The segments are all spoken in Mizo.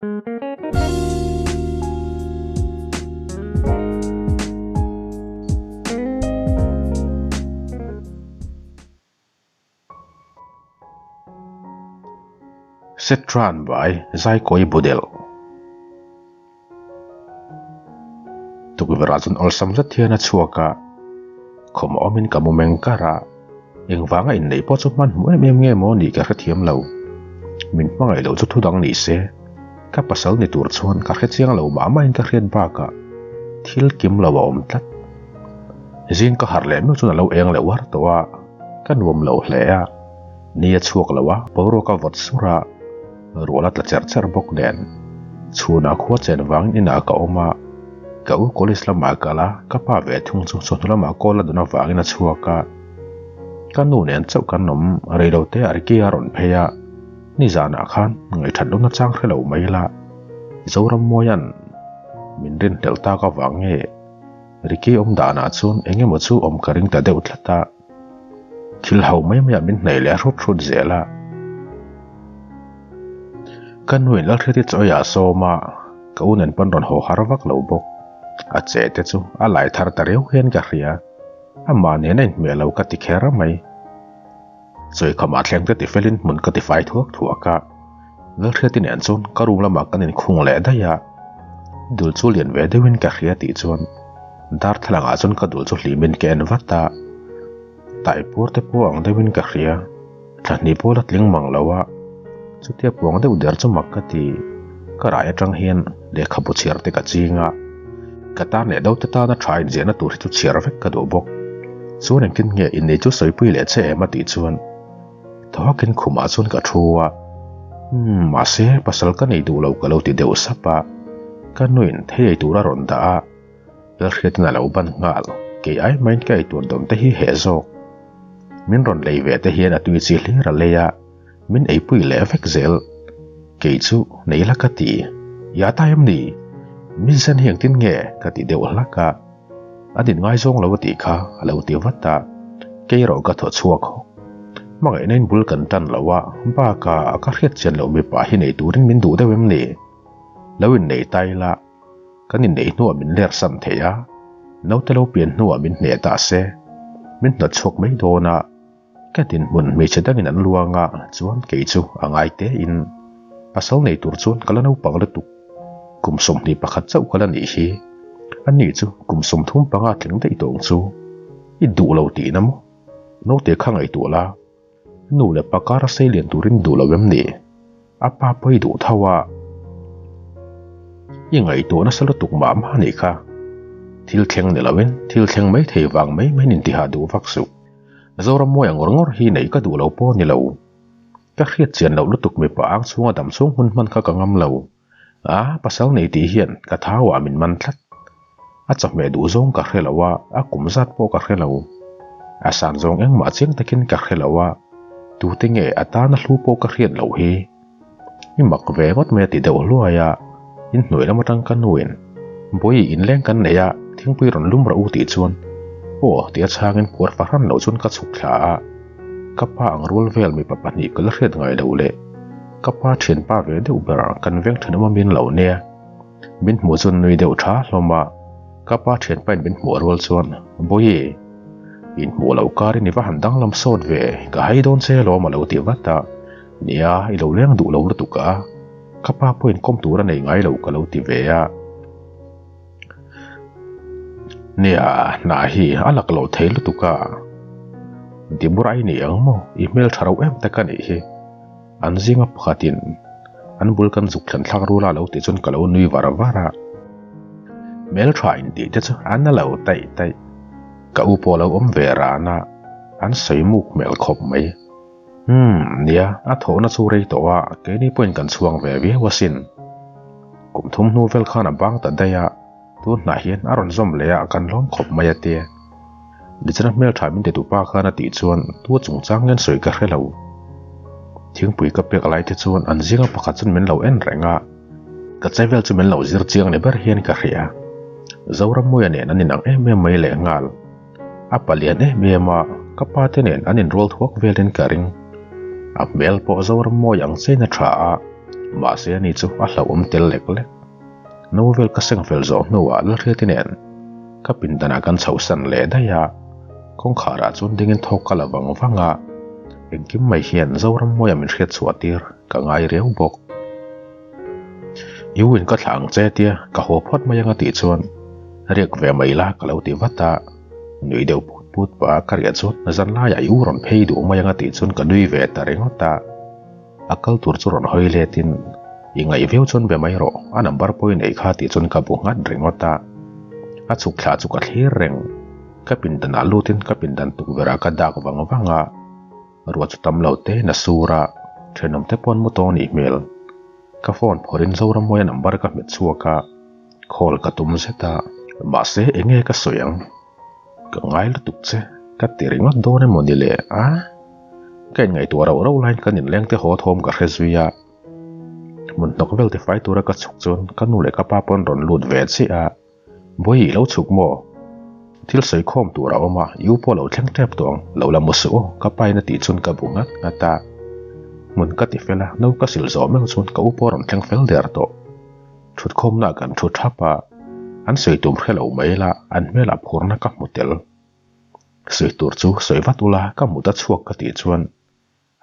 Setran by Zaikawi Budel. Tukverh ah chuan awlsam zet hian a chhuak a, khawm awmin ka mu meng kar a, engvanga inneih pawh chu hmanhmawh em em nge maw nih ka hrethiam lo. Min hmangaih loh chu thu dang ni se, ka pasal ni tur chuan ka hrechiang lo mah mahin ka hriat bakah thil kim lo a awm tlat. Zing ka harh leh meuh chuan a lo eng leh uar tawh a, ka nuam lo hle a. Ni a chhuak lo a, boruak a vawt sur a, rual a tla cher cher bawk nen. Chhunah khua chen vangin inah ka awm a, ka u college lamah a kal a, ka pa ve thung chu chawhnu lamah call a dun avangin a chhuak a. Ka nu nen chauh kan awm reilote a Ricky a rawn phei a, nizanah khan ngaihthat lohna chang hre lo mai la, Zorammawia'n min rinhlelh tak avang nge Ricky awm danah chuan eng emaw chu awm ka ring ta deuh tlat a. Thil ho mai maiah min hnaih leh hrut hrut zel a. Ka nuin Lalhriati chawiah a sawm a, ka u nen pawn rawn haw har vak lo bawk. A che te chu a lai thar ta riau hian ka hria. Amah nen a inhmeh lo ka ti kher mai. Chawikhamah thleng te tifelin hmun ka tifai thuak thuak a. Lalhriati nen chuan ka room lamah kan inkhung leh daih a, dul chu lian ve deuhin ka hria tih chuan darthlalangah chuan ka dul chu hlimin ka en vat a, taipur te pawh ang deuhin ka hria, thlahnih pawh la tling mang lo a, chutia puang deuh der chu mak ka ti, ka rai atang hian lehkhabu chhiar te ka ching a, ka tan leh do te tana tha inziahna tur hi chu chhiar vek ka duh bawk, chuan engtin nge innei chu sawipui leh che em a tih chuan. Thawakin khumah chuan ka thu a, Umm, mahse pasal ka nei duh lo ka lo ti deuh sap a, ka nuin thei ei tur a rawn dah a, Lalhriatin a lo ban nghal, kei ai maiin ka eitur dawn te hi heh zawk. Min rawn lei ve te hian a tui chi hlir a lei a, min eipui leh vek zel. Kei chu nei la ka ti, Ya ta em ni? Min zen hi engtin nge? ka ti deuh hlak a. An inngaizawng lo a tih kha a lo ti vat a, kei erawh ka thaw chhuak hawk. Hmangaihna in bul kan tan lo a, bakah ka hriat chian loh mipa hi nei turin min duh deuh em ni? Lo innei ta ila, kan inneih hnuah min ler san thei a, naute lo pian hnuah min hneh ta se, min hnawt chhuak mai dawn a, ka dinhmun hmeichhe dangin an luang a, chuan kei chu a ngai tein pasal nei tur chuan ka la naupang lutuk. Kum 21 chauh ka la nih hi. Ani chu kum 35 tling daih tawh ang chu. I duh lo tihna maw? Naute kha ngaihtuah la. Nu leh pa kara sei lian turin duh lo em ni? A pa pawh i duh tho a. I ngaihtuah nasa lutuk mah mah anih kha. Thil thleng ni loin thil thleng mai thei vang mai mai nin tihah duh vak suh. Zoram mawi ang ngawr ngawr hi neih ka duh lo pawh ni lo. Ka hriat chian loh lutuk mipa ang chhunga dam chhung hun hman kha ka ngam lo. A, pasal nei tih hian ka thauah min man tlat. A chawhmeh duh zawng ka hre lo a, a kum zat pawh ka hre lo. A san zawng engmah chiang takin ka hre lo a, tute nge a tana hlu pawh ka hriat loh hi. I mak ve ngawt mai a ti deuh hluai a, inhnuai lam atang ka nuin, Bawi inleng kan nei a, thingpui rawn lum rawh u tih chuan, Aw tia chhangin puar fahran loh chuan ka chhuk thla a. Ka pa ang rual vel mipa pahnih ka la hriat ngai lo le. Ka pa thianpa ve deuh ber kan veng thenawm a min lo nia. Min hmuh chuan nui deuh tha hlawm a, ka pa thianpain min hmuh rual chuan, Bawi, inhmuh loh karin i va han danglam sawt ve, ka hai dawn che alawm a lo ti vat a. Nia, i lo leng duh lo lutuk a, ka pa pawhin kawm tur a nei ngai lo ka lo ti ve a. Nia, hnah hi a lak loh thei lutuk a. Dibur ai ni ang maw? I hmel tha rauh em tak a nih hi. An zinga pakhatin an bul kan zuk thlen thlak rula lo tih chuan ka lo nui var var a. Hmel tha intih te chu an a lo taih taih. Ka u pawh a lo awm ve ran a, an sawi muk hmel khawp mai. Umm, nia, a thawhna chu rei tawh a, keini pawhin kan chhuang ve viau asin. Kum thum hnu vel khan a bang ta daih a, tun hnah hian a rawn zawm leh a, kan lawm khawp mai a ti. Nichina hmeltha min ti tupa khan a tih chuan tu chungchang ngen sawi ka hre lo. Thingpui ka pek lai te chuan an zinga pakhat chuan min lo en reng a, ka che vel chu min lo zir chiang ni ber hian ka hria. Zorammuia nen an inang em em mai lehnghal. A palian em em a, ka pa te nen an inrual thuak velin ka ring. A hmel pawh Zoram mawi ang chein a tha a. Mahse ani chu a hlauhawm tel lek lek. No vel ka seng fel zawh hnuah Lalhriati nen ka pindanah kan chhohsan leh daih a, kawngkharah chuan dingin thawk ka la vang vang a, engkim mai hian Zoram mawia min hriat chhuah tir ka ngai riau bawk. I u in ka thlah ang che tia ka haw phawt mai anga tih chuan riak ve mai la ka lo ti vat a, nui deuh put put pah a ka riah chuan zan laiah i u rawn phei duh mai anga tih chuan ka nui ve ta ringawt a. A kal tur chu rawn hawi letin, I ngaih viau chuan be mai rawh, a number pawh i neih kha tih chuan ka bu nghat ringawt a. A chhuk thlah chu ka thlir reng. Ka pindanah lutin ka pindan tukverh ah ka dak vang vang a. Ruah chu tam lo tein a sur a, thenawm te pawh an mu tawh a nih hmel. Ka phone phawrhin Zoramawia number ka hmet chhuak a, call ka tum zet a. Mahse enge ka sawi ang? Ka ngai lutuk che, ka ti ringawt dawn emaw ni le a? Ka inngaihtuah rauh rauh laiin kan inleng te haw thawm ka hre zui a. Hmun hnawk vel tifai tura ka chhuk chuan ka nu leh ka pa pawh an rawn lut ve chiah a. Bawihi lo chhuk maw? Thil sawi khawm tur a awm a, i u pawh lo thleng tep tawh ang, lo la mu suh aw, ka pa in a tih chuan ka bu nghat nghat a. Hmun ka ti fel a, no ka sil zawh meuh chuan ka u pawh a rawn thleng fel der tawh. Thutkhawmna kan thu thap a, an sawi tum hre lo mai la, an hmelah phurna ka hmu tel. Sawi tur chu sawi vat ula, ka mut a chhuak ka tih chuan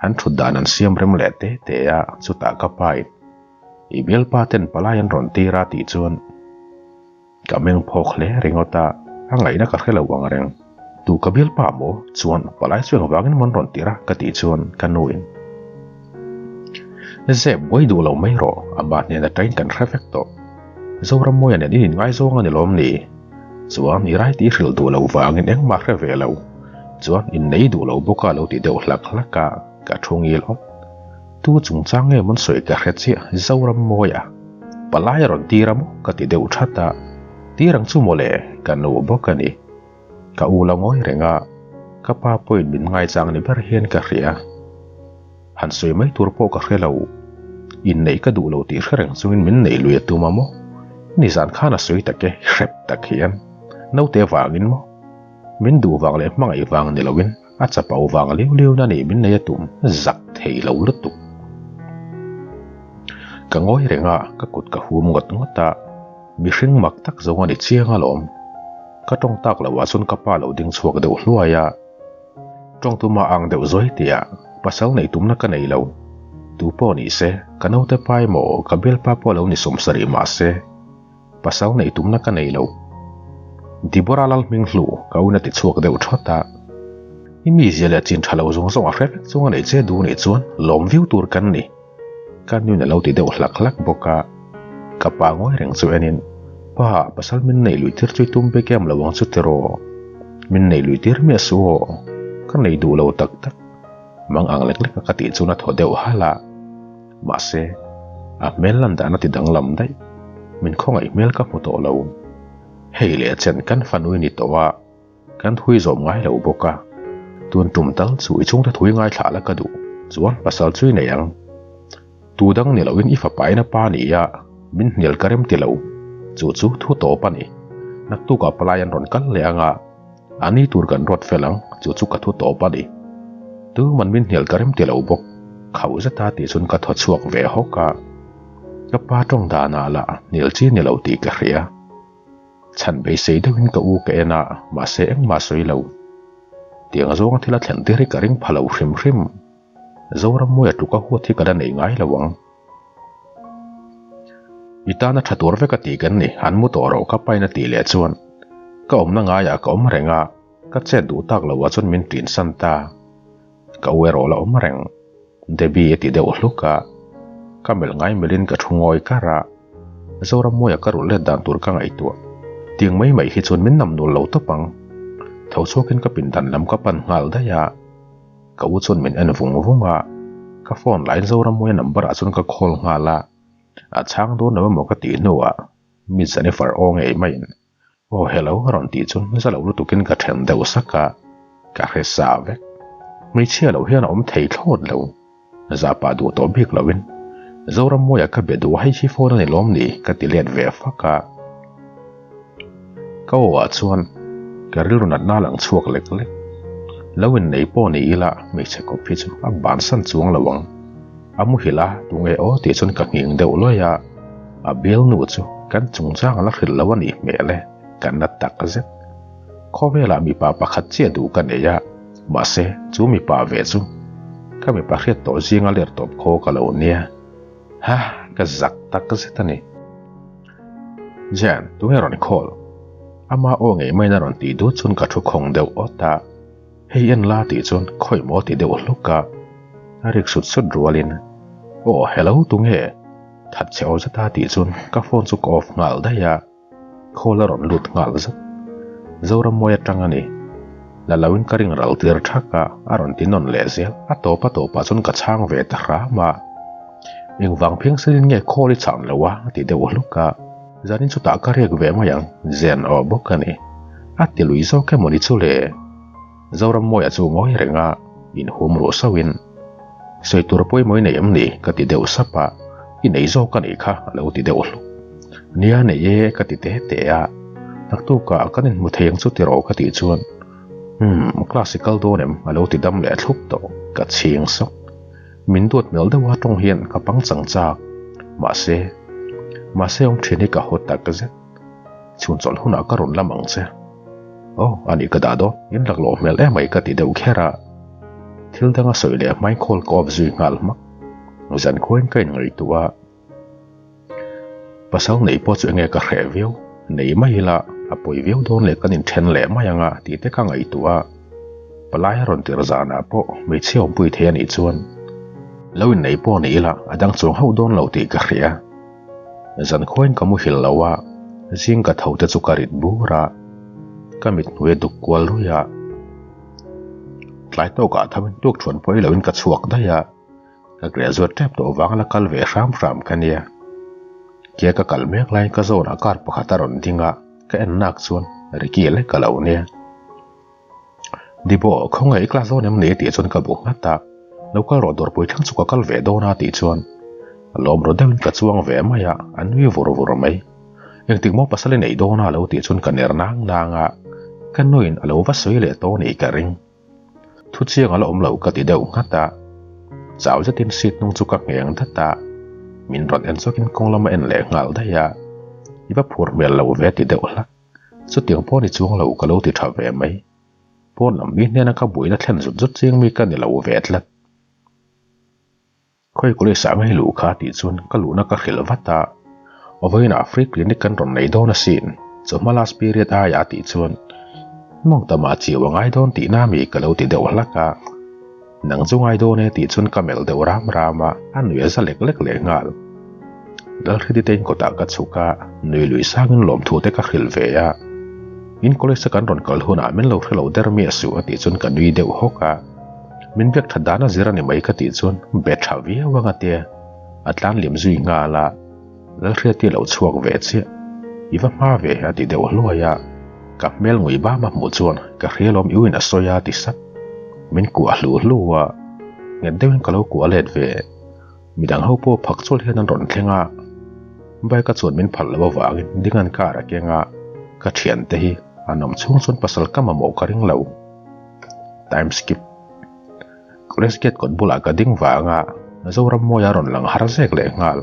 an thut dan an siam rem leh te te a, chutah ka pain i bialpa ten palai an rawn tir a tih chuan ka meng phawk hle ringawt a, a ngaihna ka hre lo ang reng. Tu ka bialpa maw? Chuan palai chu engvangin maw an rawn tir a ka tih chuan ka nuin Zep buai duh lo mai rawh, ama hnen atangin kan hre vek tawh. Zorammawia nen in inngaizawng a ni lawm ni? Chuan i rai tih hrilh duh loh vangin engmah hre ve lo. Chuan innei duh lo bawk a lo ti deuh hlak hlak a, ka thu ngil awt. Tu chungchang nge mawn sawi ka hre chiah, Zorammawia. Palai a rawn tir a maw? ka ti deuh that a. Tir ang chu mawle, ka nu bawk a ni. Ka u la ngawi reng a, ka pa pawhin min ngaichang ni ber hian ka hria. Han sawi mai tur pawh ka hre lo. Inneih ka duh lo tih hre reng chungin min neih lui a tum a maw? Nizan khan a sawi tak e, hrep tak hian. Naute vangin maw? Min duh vang leh hmangaih vang ni loin a chapo vang liu liu na nih min nei a tum zak thei lo lutuk. Ka ngawi reng a, ka kut ka hum ngawt ngawt a. Mihring mak tak zawng a ni chiang alawm. Ka tawng tak loh ah chuan ka pa lo ding chhuak deuh hluai a. Tawng tuma ang deuh zawi tia pasal neih tumna ka nei lo. Tu pawh ni se, ka naute pa emaw ka bialpa pawh lo ni sawmsarih mah se, pasal neih tumna ka nei lo. Deborah Lalhming hlu ka un a ti chhuak deuh thawt a. I mizia leh chin tha lo zawng zawng a hre vek chung a neih che duh nih chuan lawm viau tur kan ni. Ka nuin a lo ti deuh hlak hlak bawk a, ka pa ngawi reng chu enin, Pa, pasal min neih luih tir chu i tum bik em lo ang chu tiraw? Min neih luih tir miah suh aw, ka nei duh lo tak tak. Mang ang lek lek a ka tih chuan a thaw deuh halh a, mahse, a hmel lan dan a ti danglam daih. Min khawngaih hmel ka hmu tawh lo. Hei leh chen kan fanui ni tawh a. Kan thui zawm ngai lo bawk a, tun tum tal chu i chhungte thui ngaithla la ka duh chuan pasal chu i nei ang. Tu dang ni loin i fapa in a pa ni a, min hnial ka rem ti lo. Chu chu thu tawp a ni. Naktukah palai an rawn kal leh ang a, a ni tur kan ruat fel ang, chu chu ka thu tawp a ni. Tuman min hnial ka rem ti lo bawk, khauh zeta tih chuan ka thaw chhuak ve hawk a. Ka pa tawng danah lah hnial chi ni lo tih ka hria. Chhan beisei deuhin ka u ka en a, mahse engmah sawi lo. Tiang zawnga thil a thlen tir hi ka ring pha lo hrim hrim. Zoram mawi a tluk a huat hi ka la nei ngai lo ang. I tana tha tur vek a tih kan ni, an mu tawh rawh ka pain a tih leh chuan ka awmna ngaiah ka awm reng a, ka chet duh tak loah chuan min tinsan ta. Ka u erawh la awm reng. Debbie a ti deuh hluk a, ka melh ngai melhin ka thu ngawi kar a, Zorammuaia ka rulh let dan tur ka ngaihtuah. Tiang mai mai hi chuan min nam nul lo tawp ang. Tho chhuakin ka pindan lam ka pan nghal daih a, ka u chuan min en vung vung a, ka phone lahin Zorammuaia number ah chuan ka call nghal a, a chhang dawn lo emaw ka tih hnuah Miss Jennifer aw ngei maiin Aw hello a rawn tih chu za lo lutukin ka then deuh sak a, ka hre sa vek. Hmeichhia loh hian a awm thei thlawt lo. Zahpah duh tawh bik loin Zorammuaia ka be duh a hei hi phone a ni lawm ni ka ti let ve fak a. Ka aw ah chuan ka rilru natna lang chhuak lek lek. Lo innei pawh ni ila hmeichhe kawp hi chu a bansan chuang lo ang. A muhilh a, tunge aw tih chuan ka nghing deuh luai a, a bialnu chu kan chungchang a la hrilh lo a nih hmel e, ka na tak zet. Khawvelah mipa pakhat chiah duh ka nei a, mahse chu mipa ve chu ka mipa hriat tawh zinga ler tawp khaw ka lo nia. Ha, ka zak tak zet a ni. Jan, tunge rawn call? Ama aw ngei maiin a rawn tih dut chuan ka thu khawng deuh awt a. Hei en la tih chuan khawi maw ti deuh hluk a, a rik sut sut rualin, Aw hello tunge? That che aw zeta tih chuan ka phone chu ka off nghal daih a, call a rawn lut nghal zet. Zorammawi atang a ni. La loin ka ring ral tir thak a, a rawn ti nawn leh zel. A tawp a tawpah chuan ka chhang ve ta hram a. Engvang pheng silin nge call i chhan lo a? a ti deuh hluk a. Zanin chutah ka riak ve mai ang, zen aw bawk a ni. A ti lui zawk emaw ni chu le? Zorammawia chu ngawi reng a, inhum ruh sauhin, Sawi tur pawimawh i nei em ni? ka ti deuh sap a, I nei zawk a nih kha a lo ti deuh hluk. Nia nei e ka ti te te a, Naktukah kan inhmu thei ang chu tiraw ka tih chuan, Umm, class i kal dawn em? a lo ti dam leh thlup tawh, ka chhing sawk. Min duat hmel deuh a tawng hian ka pang chang chak. Mahse, mahse awm thin hi ka haw tak zet. Chhun chawlh hunah ka rawn lam ang che. Aw, a nih ka dah dawn, in laklawh hmel emai ka ti deuh kher a. Thil danga sawi leh hmain call ka off zui nghal hmak. Zan khuain ka inngaihtuah a. Pasal neih pawh chu enge ka hreh viau, nei mai ila a pawi viau dawn leh kan inthen leh mai anga tih te ka ngaihtuah a. Palai a rawn tirh zanah pawh hmeichhia awmpui thei a nih chuan lo innei pawh ni ila a dang chuang hauh dawn lo tih ka hria. Zan khuain ka muhil lo a, zing ka tho te chu ka rit bur a, ka mit hnuai a duk kual ruih a. Tlai tawkah thamin tuk thuan pawh i loin ka chhuak daih a. Ka graduate tep tawh vang la kal ve hram hram ka nia. Kia ka kal mek laiin ka zawnah car pakhat a rawn ding a, ka en nak chuan Ricky lek ka lo nia. Dibo, khawngaih i class dawn em ni tih chuan ka bu nghat a, lo kal rawh dawrpui thleng chu ka kal ve dawn a tih chuan lawm ru deuhin ka chuang ve mai a, a nui vur vur mai. Engtik maw pasal i neih dawn a lo tih chuan ka ner nang nang a, ka nuin a lo va sawi leh tawh nih ka ring. Thu chiang a la awm lo ka ti deuh nghat a, chau zetin seat hnung chu ka ngheng dat a, min rawn en zawkin kawng lama en leh nghal daih a, i va phur hmel lo ve ti deuh hlak, chutiang pawh ni chuang lo ka lo ti tha ve mai, pawn lam mi hnena ka buaina thlen zut zut chiang mi ka ni lo ve tlat. Khawi college ah ngei luh kha tih chuan ka luhna ka hrilh vat a, vawiinah free clinic kan rawn nei dawn asin, chawhma last period aia tih chuan mawngtamah chiu a ngai dawn tihna mi ka lo ti deuh hlak a, nang chu ngai dawn e tih chuan ka melh deuh ram ram a, a nui a za lek lek leh nghal. Lalhriti te in kawtah ka chhuk a, nui lui sangin lawmthu te ka hrilh ve a, in college a kan rawn kal hunah min lo hrelo der miah suh a tih chuan ka nui deuh hawk a. Min biak that dan a zir a ni mai ka tih chuan be tha viau ang a tia, a tlan liam zui nghal a, Lalhriati lo chhuak ve chiah, i va hma ve a ti deuh hluai a, ka hmel ngui bam a hmuh chuan ka hrialawm i uin a sawi a ti sap, min kuah hlu hlu a, nghet deuhin ka lo kuah let ve, midang ho pawh phak chawlh hian an rawn thleng a, bike a chuan min phalh loh avangin ding an car a keng a, ka thiante hi an awm chhung chuan pasal ka mamawh ka ring lo. Time skip. College gate kawt bulah ka ding vang a, Zorammawia rawn lang har zek leh nghal.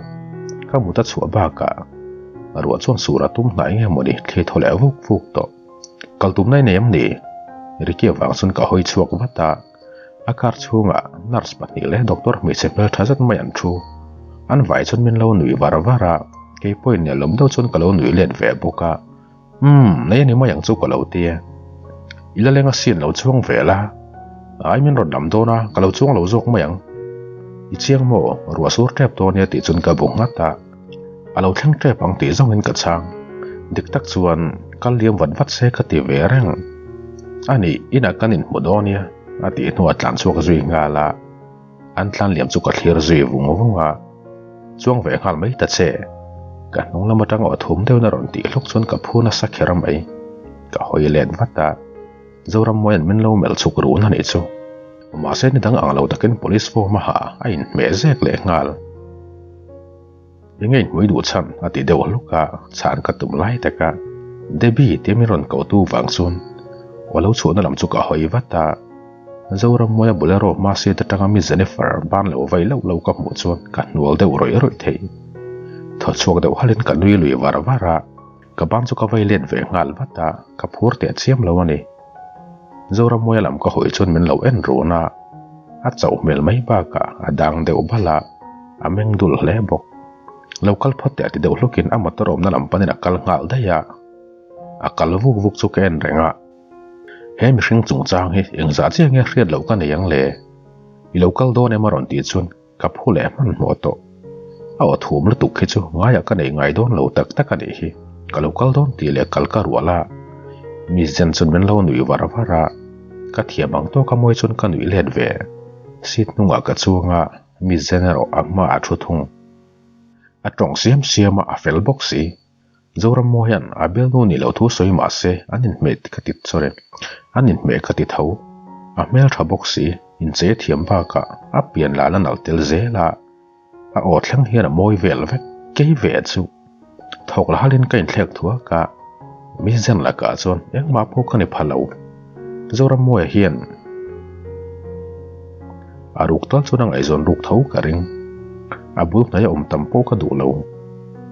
Ka mut a chhuah bakah ruah chuan sur a tum hnai nge mawni thli thaw leh vuk vuk tawh. Kal tumna i nei em ni? Ricky avang chuan ka hawi chhuak vat a, a car chhungah nurse pahnih leh doctor hmeichhe hmeltha zet mai an thu. An vai chuan min lo nui var var a, keipawhin nelawm deuh chuan ka lo nui let ve bawk a. Umm, nei a ni mai ang chu ka lo ti e. I la leng asin lo chuang ve la. Ai min rawn lam dawn a, ka lo chuang lo zawk mai ang. I chiang maw, ruah sur tep dawn nia tih chuan ka bu nghat a. A lo thleng tep ang tih zawngin ka chhang. Dik tak chuan kal liam vat vat se ka ti ve reng. A nih, inah kan inhmu dawn nia, a tih hnuah tlan chhuak zui nghal a. An tlan liam chu ka thlir zui vung vung a, chuang ve nghal mai ta che. Ka hnung lam atanga aw thum deuhin a rawn tih hluk chuan ka phu nasa kher mai. Ka hawi let vat a, Zorammawia'n min lo melh chhuk run a nih chu. Mahse ni dang ang lo takin police form a ha a inhmeh zek leh nghal. Enge inhmui duh chhan a ti deuh hluk a, chhan ka tum lai tak a, Debbie tia min rawn koh tu vang chuan aw lo chhuahna lam chu ka hawi vat a. Zorammuaia Bolero hma seat atanga mi Jennifer ban lo vai loh loh ka hmuh chuan ka hnual deuh rawih rawih thei. Thaw chhuak deuh halin ka nui lui var var a, ka ban chu ka vai let ve nghal vat a, ka phur teh chiam lo a ni. Zorammuaia lam ka hawi chuan min lo en run a, a chauh hmel mai bakah a dang deuh bal a, a meng dul hle bawk. Lo kal phawt teh a ti deuh hlukin a motor awmna lam panin a kal nghal daih a, a kal vuk vuk chu ka en reng a. He mihring chungchang hi engzah chiah nge hriat loh ka nei ang le? I lo kal dawn em a rawn tih chuan ka phu leh hmanhmawh tawh. A aw thum lutuk khi chu ngaiah ka nei ngai dawn lo tak tak a nih hi. Ka lo kal dawn tih leh kal ka rual a. Miss Jen chuan min lo nuih var var a. Ka thiam ang tawk a mawi chuan ka nuih let ve. Seat hnungah ka chuang a, Miss Jen erawh a hmaah a thu thung. A tawng siam siam a, a fel bawk si. Zorammaw hian a bialnu nih loh thu sawi mah se an inhmeh ka ti sorry an inhmeh ka ti tho. A hmel tha bawk si, inchei a thiam bakah a pian lah la nalh tel zel a, a aw thleng hian a mawi vel vek kei ve chu. Thawk la halin ka inthlek thuak a, mi zen lakah chuan engmah pawh ka ni pha lo. Zorammawia hian a ruk tal chuan a ngaihzawn ruk tho ka ring. A bul hnaia awm tam pawh ka duh lo.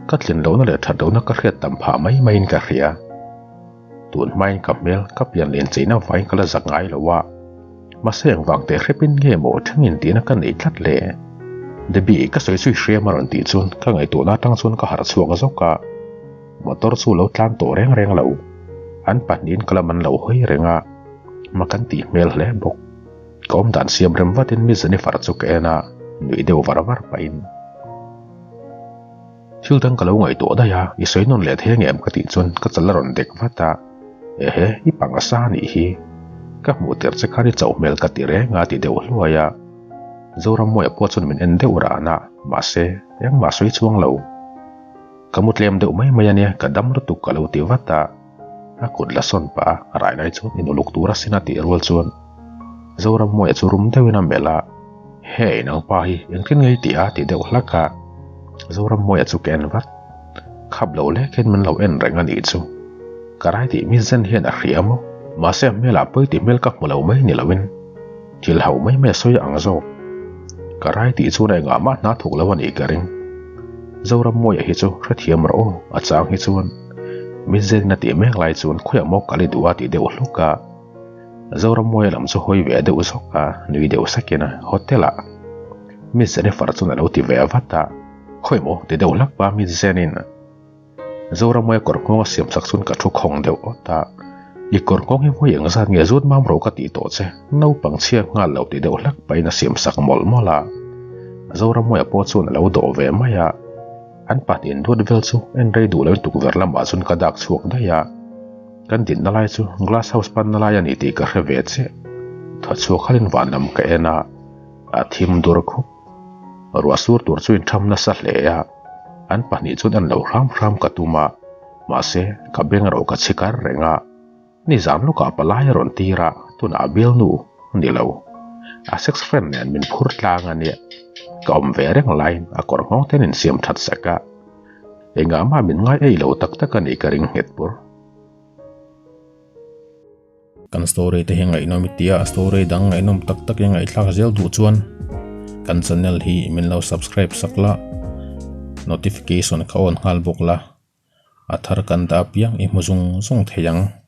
Ka tlin lohna leh that lohna ka hriat tam phah mai maiin ka hria. Tun hmain ka hmel ka pian len cheina vain ka la zak ngai lo a. Mahse engvang teh hrepin nge maw thengin tihna ka nei tlat le? Debbie, ka sawi chu i hria maw rawn tih chuan ka ngaihtuahna atang chuan ka harh chhuak zawk a. Motor chu lo tlan tawh reng reng lo. An pahnihin ka lam an lo hawi reng a, ma kan tih hmel hle bawk. Ka awm dan siam rem vatin Miss Jennifer chu ka en a, nuih deuh var var pahin. Thil dang ka lo ngaihtuah daih a, i sawi nawn leh thei angem ka tih chuan ka chal a rawn dek vat a, Ehe, i pang a sa anih hi. Ka hmuh tir che khan i chauh hmel ka ti reng a ti deuh hluai a. Zorammuaia pawh chuan min en deuh ran a, mahse, engmah sawi chuang lo. Ka mu tlem deuh mai mai a nia, ka dam lutuk ka lo ti vat a. A kut la sawn pah a, rai lai chuan in uluk tur asin a tih rual chuan Zorammuaia chu rum deuhin a melh a, Hey, nangpa hi engtin nge i tih a? ti deuh hlak a. Zorammuaia chu ka en vat. Khap lo lek hian min lo en reng a nih chu. Ka rai tih mi zen hian a hria maw? Mahse a hmelah pawi tih hmel ka hmu lo mai ni loin thil ho mai mai a sawi ang zawk. Ka rai tih chuan engah mah hna thuk lo a nih ka ring. Zorammuaia hi chu hrethiam rawh aw, a chang hi chuan mi zen a tih mek lai chuan khawiah maw kal i duh a tih deuh hluk a. Zorammuaia lam chu hawi ve deuh zawk a, nui deuh sakin a hotel ah Miss Jennifer chuan a lo ti ve vat a, khawi maw ti deuh hlak pa Miss Jen-in. Zorammuaia kawr nghawng a siam sak chuan ka thu khawng deuh awt a, I kawr nghawng hi vawi engzat nge zut mam rawh ka tih tawh che, naupang chhia nghal lo ti deuh hlak pahin a siam sak mawlh mawlh a. Zorammuaia pawh chuan a lo dawh ve mai a, an pahnih duat vel chu en rei duh loin tukverh lamah chuan ka dak chhuak daih a. Kan dinna lai chu glass house panna lai a ni tih ka hre ve chiah. Thaw chhuak halin van lam ka en a, a thim dur khup. Ruah sur tur chu intham nasa hle a, an pahnih chuan en lo hram hram ka tum a, mahse ka beng erawh ka chhi kar reng a. Nizan lawkah palai a rawn tir a, tunah a bialnu a ni lo. A sex friend nen min phur tlang a nia. Ka awm ve reng laiin a kawr nghawng ten insiam that sak a. Engah mah min ngai ei lo tak tak a nih ka ring nghet bur. Kan story te hi ngaihnawm i tia, story dang ngaihnawm tak tak i ngaihthlak zel duh chuan kan channel hi min lo subscribe sak la, notification kha on nghal bawk la, a thar kan dah apiang i hmu zung zung thei ang.